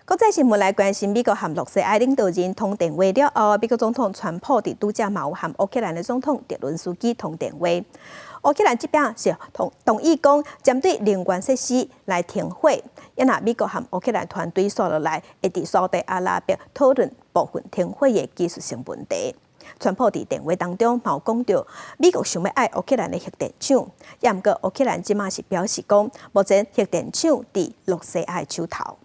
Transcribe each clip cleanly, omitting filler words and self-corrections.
國際新聞來關心，美國和羅西亞領導人通電話了後，美國總統川普佇拄才嘛有和烏克蘭的總統澤倫斯基通電話。烏克蘭這邊是同意講，針對能源設施來停火。因那美國和烏克蘭團隊紲落來，會佇沙特阿拉伯討論部分停火的技術性問題。川普佇電話當中嘛有講著，美國想欲愛烏克蘭的核電廠，也毋過烏克蘭這馬是表示講，目前核電廠佇羅西亞的手頭。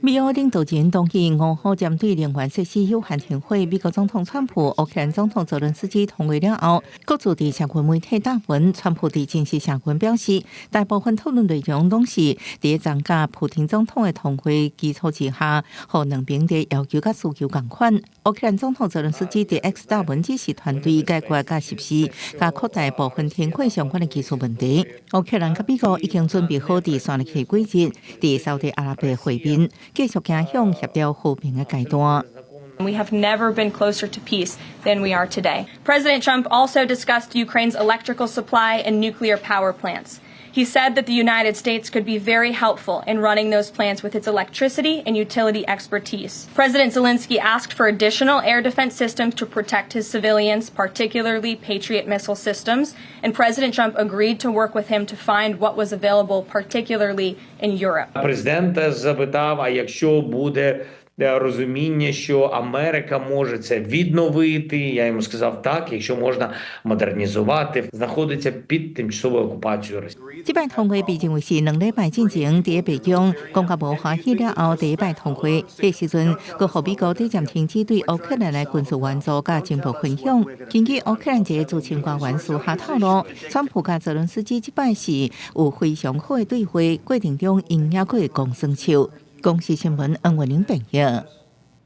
美烏領導人同意五號針對能源設施有限停火。美國總統川普、烏克蘭總統澤倫斯基通話了後，各自佇社群媒體貼文。川普佇正式社群表示，大部分討論內容攏是佇昨佮普丁總統的通話基礎之下，予兩邊的要求佮訴求仝款。烏克蘭總統澤倫斯基佇 X 貼文指示團隊解決佮實施佮擴大部分停火相關的技術問題。烏克蘭佮美國已經準備好佇紲落去幾日，佇沙特阿拉伯會面，繼續走向協調和平的階段。 We have never been closer to peace than we are today. President Trump also discussed Ukraine's electrical supply and nuclear power plants. He said that the United States could be very helpful in running those plants with its electricity and utility expertise. President Zelensky asked for additional air defense systems to protect his civilians, particularly Patriot missile systems, and President Trump agreed to work with him to find what was available, particularly in Europe. Президент запитав: а якщо буде розуміння, що Америка може це відновити? Я йому сказав так, якщо можна модернізувати, знаходиться під тимчасовою окупацією Росії. 這擺通話被認為是2禮拜進前佇白宮講甲無歡喜了後第一擺通話，彼時陣閣予美國短暫停止對烏克蘭的軍事援助佮情報分享。根據烏克蘭一個資深官員私下透露，川普佮澤倫斯基這擺是有非常好的對話，過程中𪜶猶閣會講耍笑。公視新聞恩文玲編譯。